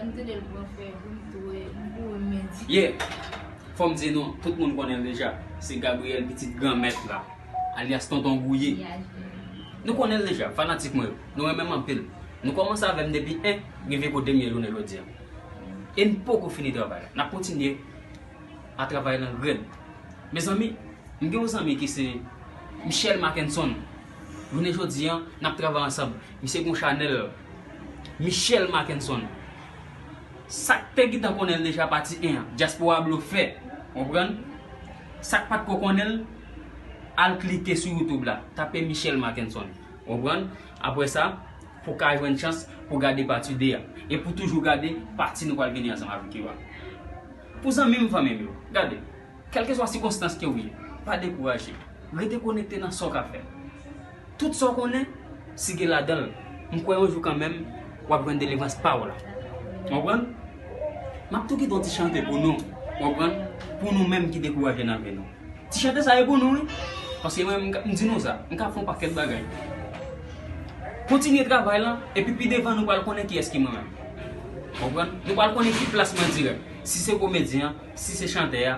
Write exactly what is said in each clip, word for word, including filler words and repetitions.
M tande l pran fè, m tou, m tou, m di. Yeah. Fò m di nou, tout moun konnen l deja. Se Gabriel, pitit Granmèt la, alyas Tonton Gouye. Nou konnen l deja, fanatik mwen yo. Nou renmen m anpil. Nou kòmanse avè m depi en, rive kote m ye jounen jodi a. E n poko fini travay la. N ap kontinye a travay lan rèd. Mezanmi, m gen yon zanmi ki se Michel Mackenson. Jounen jodi a, n ap travay ansanm. Misye gen yon chanèl, Michel Mackenson. Sa k te gentan konnen l deja pati en an, Dyaspora Blofè. Konprann? Sa k pa t ko konnen l, al klike sou YouTube la, tape Michel Mackenson. Konprann? Apre sa, pou ka jwenn chans pou gade pati de a. E pou toujou gade pati nou pral vini ansanm avèk yo a. Pou zanmi m, fanmi m yo, gade. Kèlkeswa sikonstans ke w ye, pa dekouraje. Rete konekte nan sa w ka fè. Tout sa w konnen, sige ladan l. M kwè yon jou kanmenm, w ap jwenn delivrans pa w la. Konprann? M ap tou kite yon ti chante pou nou. Konprann? Pou nou menm ki dekouraje nan vi nou. Ti chante sa e pou nou, wi. Paske mwen, m ka- m di nou sa, m ka fè yon pakèt bagay. Kontinye travay lan, epi pi devan nou pral konnen kiyès ki mwen menm. Konprann? Nou pral konnen ki plas mwen dirèk. Si se komedyen an, si se chantè a,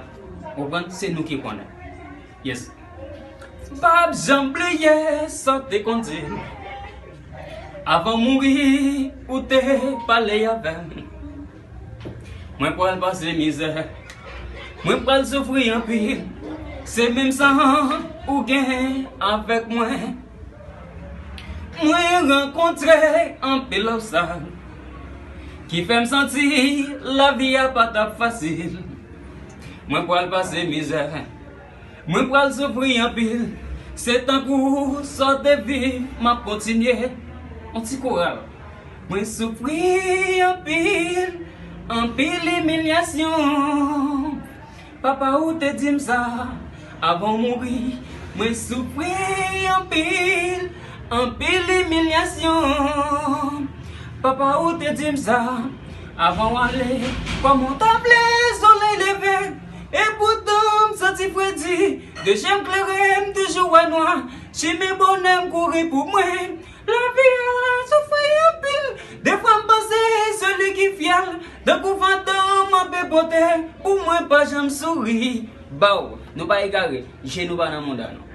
konprann, se nou ki konnen. Yes. M p ap janm bliye sa w te konn di m. Avan w mouri, ou te pale avè m. Mwen pral pase mizè. Mwen pral soufri anpil. Se menm san ou gen avèk mwen. Mwen rankontre anpil obstak ki fè m santi lavi a pa t ap fasil. Mwen pral pase mizè. Mwen pral soufri anpil. Se tankou sa w te viv, m ap kontinye. Yon ti koral. Mwen soufri anpil, anpil imilyasyon. Papa ou te di m sa avan w mouri. Mwen soufri anpil, anpil imilyasyon. Papa ou te di m sa avan w ale. Kòman w ta vle solèy leve? Epoutan m santi fredi. De je m klere, m toujou wè nwa. Chimen bonè m kouri pou mwen. Lavi a soufri anpil. Defwa m panse seli ki fyèl. Tankou fantom m ap pote. Pou mwen pa janm souri. Baw, nou pa egare. Je nou pa nan mouda nou.